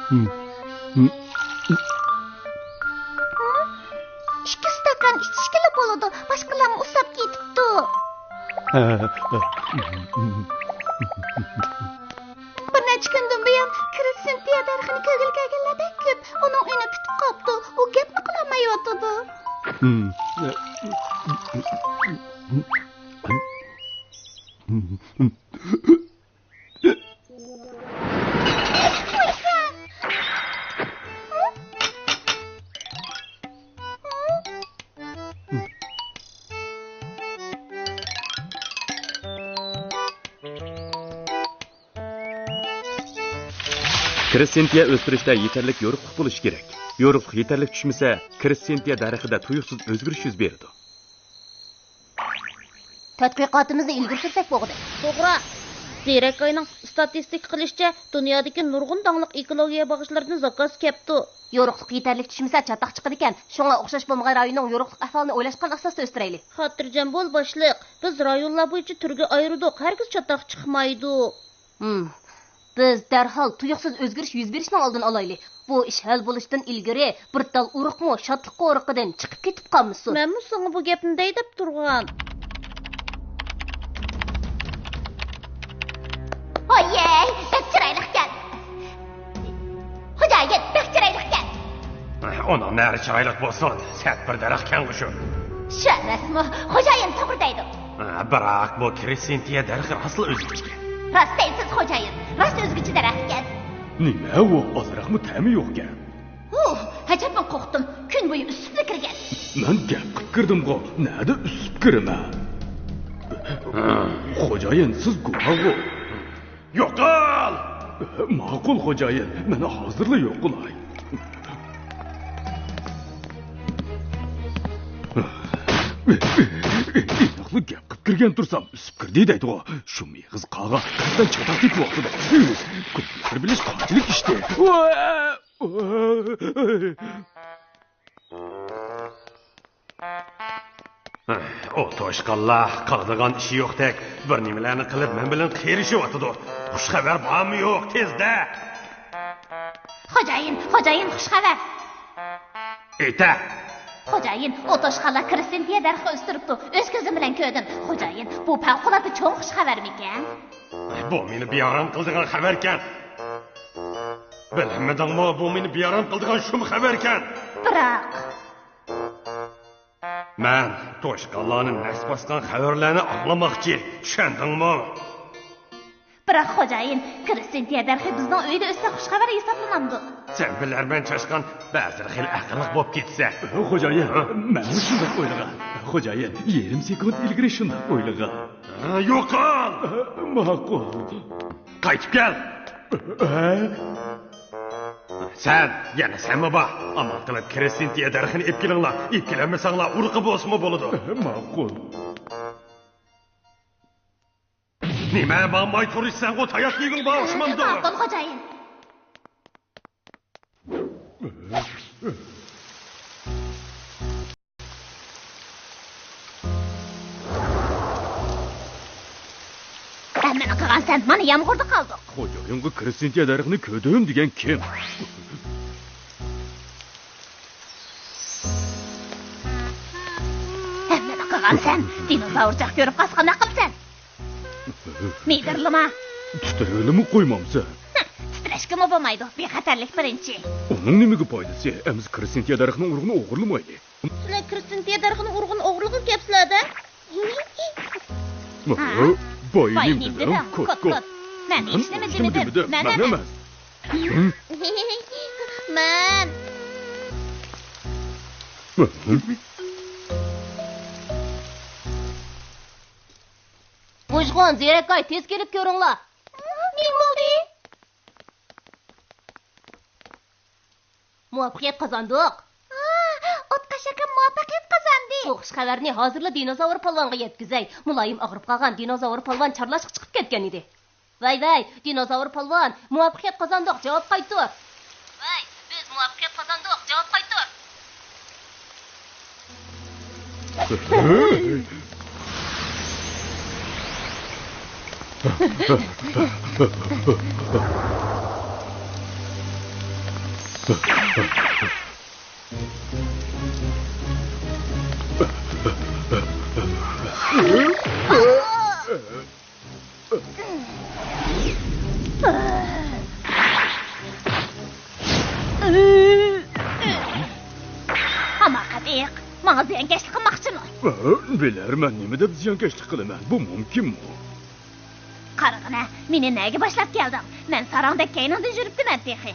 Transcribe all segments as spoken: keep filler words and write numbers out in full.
ئىككى ئىستاكان ئىچىشكىلا بولىدۇ، باشقىلارمۇ ئۇسساپ كېتىپتۇ. بىر نەچچە كۈندىن بۇيان كرېسسېنتىيە دەرىخىنى كۆرگىلى كەلگەنلەر بەك كۆپ. ئۇنىڭ ئۈنى پۈتۈپ قاپتۇ. ئۇ گەپمۇ قىلالمايۋاتىدۇ. كرېسسېنتىيە ئۆستۈرۈشتە يېتەرلىك يورۇقلۇق بولۇشى كېرەك. يورۇقلۇق يېتەرلىك چۈشمىسە، كرېسسېنتىيە دەرىخىدە تۇيۇقسىز ئۆزگىرىش يۈز بېرىدۇ. تەتقىقاتىمىزنى ئىلگىرى سۈرسەك بولغۇدەك. توغرا. زېرەكاينىڭ ئىستاتىستىكا قىلىشىچە، دۇنيادىكى نۇرغۇن داڭلىق ئېكولوگىيە باغچىلىرىدىن زاكاز كەپتۇ. يورۇقلۇق يېتەرلىك چۈشمىسە، چاتاق چىقىدىكەن. شۇڭا ئوخشاش بولمىغان رايوننىڭ يورۇقلۇق ئەھۋالىنى ئويلاشقان ئاساستا ئۆستۈرەيلى. خاتىرجەم بول، باشلىق. بىز رايونلار بويىچە تۈرگە ئايرىدۇق، ھەرگىز چاتاق چىقمايدۇ. ھىم. بىز دەرھال تۇيۇقسىز ئۆزگىرىش يۈز بېرىشنىڭ ئالدىنى ئالايلى. بۇ ئىش ھەل بولۇشتىن ئىلگىرى بىر تال ئۇرۇقمۇ شادلىق قورۇقىدىن چىقىپ كېتىپ قالمىسۇن. مەنمۇ ساڭا بۇ گەپنى دەي دەپ تۇرغان. ھويەي، بەك چىرايلىقكەن. خوجايىن، بەك چىرايلىقكەن. ئۇنىڭ نەرى چىرايلىق بولسۇن، سەت بىر دەرەخكەنغۇ شۇ. شۇ ئەمەسمۇ؟ خوجايىن توغرا دەيدۇ. بىراق بۇ كرېسسېنتىيە دەرىخى راستلا ئۆزگىچىكەن. راست دەيسىز، خوجايىن. راست ئۆزگىچە دەرەخكەن. نېمە ئۇ؟ ئازراقمۇ تەمى يوقكەن. ھۇ، ئەجەبمۇ قورقتۇم. كۈن بويى ئۈسسۈپلا كىرگەن. مەن گەپ قىپ كىردىمغۇ، نەدە ئۈسسۈپ كىرىمەن؟ خوجايىن، سىز گۇماغۇ. يوقال! ماقۇل، خوجايىن، مەن ھازىرلا يوقىلاي. ئېنىقلا گەپ قىپ كىرگەن تۇرسام، ئۈسسۈپ كىردى دەيدىغۇ. شۇ مېغىز قاغا قەستەن چاتاق تېپىۋاپتۇ. كومپيۇتېر بىلەش قانچىلىك ئىشتى. ئۇ توشقانلار قىلىدىغان ئىشى يوقتەك بىر نېمىلەرنى قىلىپ مەن بىلەن قېرىشىۋاتىدۇ. خۇش خەۋەر بارمۇ يوق، تېزدە! خوجايىن، خوجايىن، خۇش خەۋەر! ئېيتە! خوجايىن، ئۇ توشقانلار كرېسسېنتىيە دەرىخى ئۆستۈرۈپتۇ. ئۆز كۆزۈم بىلەن كۆردۈم. خوجايىن، بۇ پەۋقۇلئاددە چوڭ خۇش خەۋەرمىكەن؟ بۇ مېنى بىئارام قىلىدىغان خەۋەركەن. بىلمىدىڭمۇ، بۇ مېنى بىئارام قىلىدىغان شۇم خەۋەركەن. بىراق. مەن توشقانلارنى نەس باسقان خەۋەرلەرنى ئاڭلىماقچى، چۈشەندىڭمۇ؟ بىراق، خوجايىن، كرېسسېنتىيە دەرىخى بىزنىڭ ئۆيدە ئۆتسە خۇش خەۋەر ھېسابلىنامدۇ؟ سەن بىلەرمەن چاشقان، بەزىدە خېلى ئەقىللىق بولۇپ كېتىسەن. خوجايىن، ھە؟ مەنمۇ شۇنداق ئويلىغان. خوجايىن، يېرىم سېكۇنت ئىلگىرى شۇنداق ئويلىغان. ھە، يوقال! ھە، ماقۇل. قايتىپ كەل! ھە؟ سەن، يەنە سەنمۇ بار؟ ئامال قىلىپ كرېسسېنتىيە دەرىخىنى ئېلىپ كېلىڭلار. ئېلىپ كېلەلمىسەڭلار، ئۇرۇقى بولسىمۇ بولىدۇ. ماقۇل. نېمە ماڭماي تۇرۇشسەنغۇ، تاياق يېگۈڭ بار ئوخشىمامدۇ؟ ماقۇل، خوجايىن. ھەممىنى قىلغانسەن، مانا يامغۇردا قالدۇق. خوجايىنغا كرېسسېنتىيە دەرىخىنى كۆردۈم دېگەن كىم؟ ھەممىنى قىلغانسەن، دىنوزاۋرچاق كۆرۈپ قالسا قانداق قىلىسەن؟ مىدىرلىما. تىترەيلىمۇ قويمامسەن؟ ھە، تىترەشكىمۇ بولمايدۇ، بىخەتەرلىك بىرىنچى. ئۇنىڭ نېمىگە پايدىسى؟ ئەمىسە كرېسسېنتىيە دەرىخىنىڭ ئۇرۇقىنى ئوغرىلىمايلى. سىلەر كرېسسېنتىيە دەرىخىنىڭ ئۇرۇقىنى ئوغرىلىغىلى كەپسىلەر-دە. ھە؟ باي نېمە دېدىڭ؟ كوت، كوت. مەن ھېچنېمە دېمىدىم. مەن ئەمەس. مەن. بۇژغۇن، زېرەكاي، تېز كېلىپ كۆرۈڭلار. نېمە بولدى؟ مۇۋەپپەقىيەت قازاندۇق. ئوتقاش ئاكام مۇۋەپپەقىيەت قازاندى. بۇ خۇش خەۋەرنى ھازىرلا دىنوزاۋر پالۋانغا يەتكۈزەي. مۇلايىم ئاغرىپ قالغان دىنوزاۋر پالۋان چارلاشقا چىقىپ كەتكەن ئىدى. ۋەي، ۋەي، دىنوزاۋر پالۋان، مۇۋەپپەقىيەت قازاندۇق، جاۋاب قايتۇر. ۋەي، بىز مۇۋەپپەقىيەت قازاندۇق، جاۋاب قايتۇر. ھاماقەت ئېيىق، ماڭا زىيانكەشلىك قىلماقچىمۇ؟ بىلەرمەن، نېمە دەپ زىيانكەشلىك قىلىمەن؟ بۇ مۇمكىنمۇ؟ قارىغىنە، مېنى نەگە باشلاپ كەلدىڭ؟ مەن ساراڭدەك كەينىڭدىن يۈرۈپتىمەن تېخى.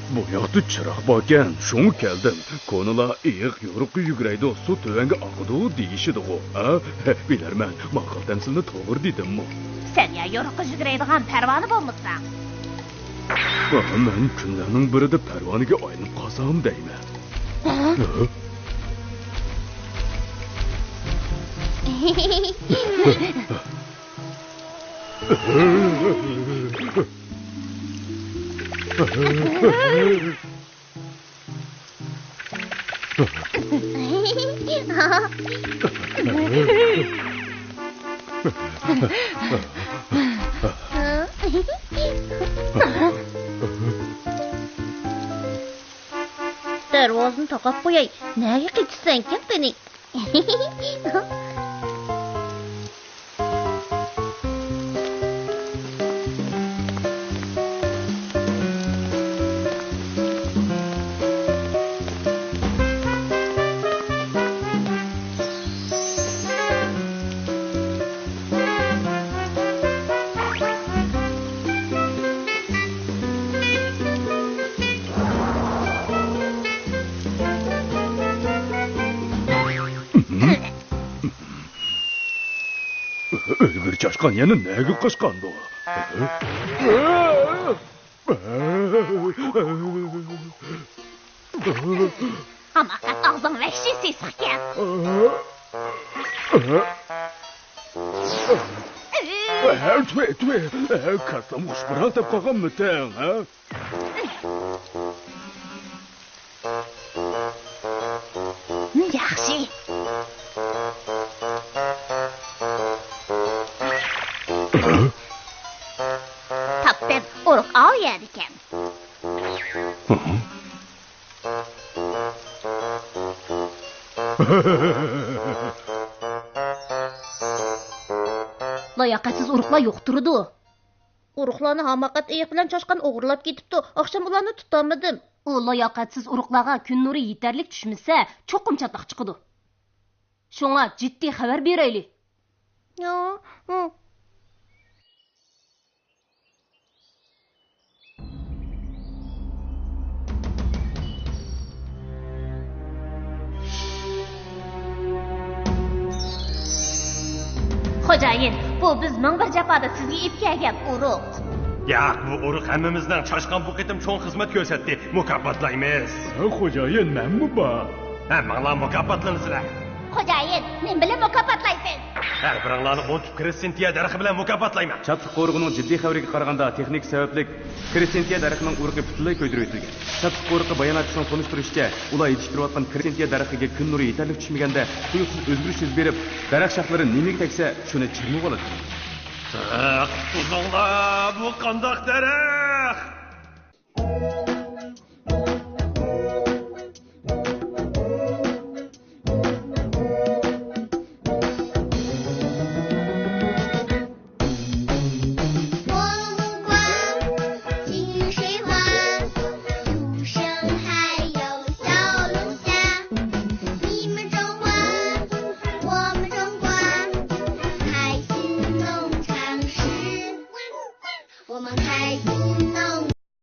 بۇ ياقتا چىراغ باركەن، شۇڭا كەلدىم. كونىلار ئېيىق يورۇققا يۈگۈرەيدۇ، سۇ تۆۋەنگە ئاقىدۇ دېيىشىدىغۇ. ھە؟ بىلەرمەن، ماقال تەمسىلنى توغرا دېدىممۇ؟ سەن يا يورۇققا يۈگۈرەيدىغان پەرۋانە بولمىساڭ. مەن كۈنلەرنىڭ بىرىدە پەرۋانىگە ئايلىنىپ قالسام دەيمەن. ھە؟ دەرۋازىنى تاقاپ قوياي. نەگە قېچىسەنكىن قېنى؟ ئۆلگۈر چاشقان يەنە نەگە قاچقاندۇ؟ ھاماقەت، ئاغزىڭ ۋەھشىي سېسىقكەن. تۈۋە، تۈۋە، كاسام خۇش پاراڭ دەپ قالغانمىتىڭ، ھە؟ ياخشى. تاپتىم، ئۇرۇق ئاۋۇ يەردىكەن. لاياقەتسىز ئۇرۇقلار يوق تۇرىدۇ. ئۇرۇقلارنى ھاماقەت ئېيىق بىلەن چاشقان ئوغرىلاپ كېتىپتۇ. ئاخشام ئۇلارنى تۇتالمىدىم. ئۇ لاياقەتسىز ئۇرۇقلارغا كۈن نۇرى يېتەرلىك چۈشمىسە، چوقۇم چاتاق چىقىدۇ. شۇڭا جىددىي خەۋەر بېرەيلى. يا، ھۇ. خوجايىن، بۇ بىز مىڭ بىر جاپادا سىزگە ئېلىپ كەلگەن ئۇرۇق. ياق، بۇ ئۇرۇق ھەممىمىزنىڭ چاشقان بۇ قېتىم چوڭ خىزمەت كۆرسەتتى. مۇكاپاتلايمىز. ھە، خوجايىن، مەنمۇ بار. ھەممىڭلار مۇكاپاتلىنىسىلەر. خوجايىن، نېمە بىلەن مۇكاپاتلايسىز؟ ھەر بىرىڭلارنى ئۇنتۇپ كرېسسېنتىيە دەرىخى بىلەن مۇكاپاتلايمەن. چاتىق قورۇقىنىڭ جىددىي خەۋىرىگە قارىغاندا، تېخنىكا سەۋەبلىك كرېسسېنتىيە دەرىخىنىڭ ئۇرۇقى پۈتۈنلەي كۆيدۈرۈۋېتىلگەن. چاتىق قورۇقى باياناتچىسىنىڭ تونۇشتۇرۇشىچە، ئۇلار يېتىشتۈرۈۋاتقان كرېسسېنتىيە دەرىخىگە كۈن نۇرى يېتەرلىك چۈشمىگەندە، تۇيۇقسىز ئۆزگىرىش يۈز بېرىپ، دەرەخ شاخلىرى نېمىگە تەگسە، شۇنى چىرمىۋالىدۇ. جىق، قۇزۇڭلار، بۇ قانداق دەرەخ؟